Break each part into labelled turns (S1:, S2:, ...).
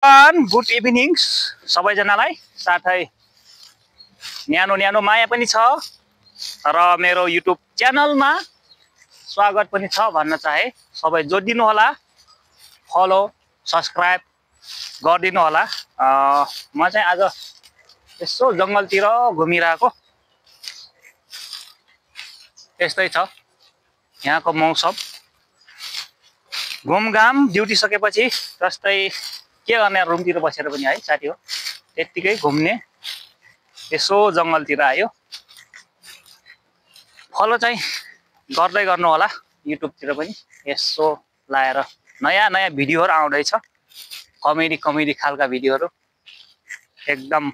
S1: Good evening सबैजनालाई, साथै न्यानो न्यानो माया पनि छ र मेरो युट्युब च्यानलमा स्वागत पनि छ भन्न चाहे। सबै जोडिदिनु होला, फलो सब्स्क्राइब गरिदिनु होला। म चाहिँ आज यसो जङ्गलतिर घुमिरहेको, यस्तै छ यहाँको मौसम। घुमघाम ड्युटी सकेपछि जस्तै के गर्ने, रुमतिर बसेर पनि है साथी हो, त्यत्तिकै घुम्ने, यसो जङ्गलतिर आयो। फलो चाहिँ गर्दै गर्नु होला युट्युबतिर पनि, यसो लाएर नयाँ नयाँ भिडियोहरू आउँदैछ, कमेडी खालका भिडियोहरू। एकदम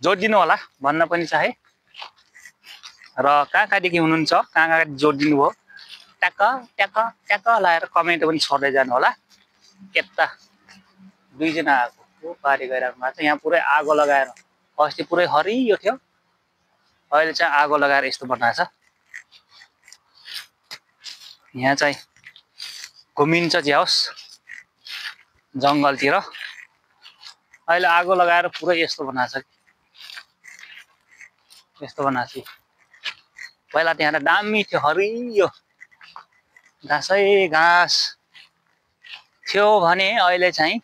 S1: जोडिदिनु होला भन्न पनि चाहे। र कहाँदेखि हुनुहुन्छ, कहाँ जोडिदिनु भयो, ट्याक्क ट्याक्क ट्याक्क लाएर कमेन्ट पनि छोड्दै जानु होला। यता दुईजना आएको पारी गइरहेको भएको छ। यहाँ पुरै आगो लगाएर, अस्ति पुरै हरियो थियो, अहिले चाहिँ आगो लगाएर यस्तो बनाएको छ। यहाँ चाहिँ घुमिन्छ ज्याओस् जङ्गलतिर, अहिले आगो लगाएर पुरै यस्तो बनाएको छ। यस्तो बनाएको छ। पहिला त्यहाँ दामी थियो, हरियो घाँसै घाँस थियो भने अहिले चाहिँ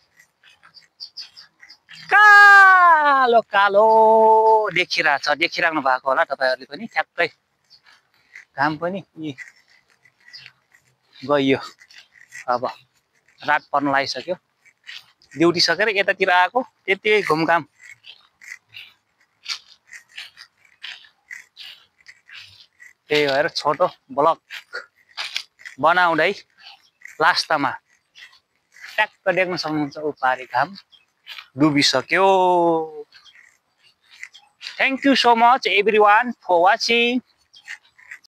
S1: कालो कालो देखिरहेछ। देखिराख्नु भएको होला तपाईहरुले पनि ठ्याक्कै। घाम पनि गयो, अब रात पर्न लागिसक्यो। ड्युटी सकेर यतातिर आएको, त्यतिकै घुमघाम। त्यही भएर छोटो ब्लग बनाउँदै लास्टमा ट्याक्क देख्न सक्नुहुन्छ उपारि घाम डुबिसक्यो। Thank you so much everyone for watching.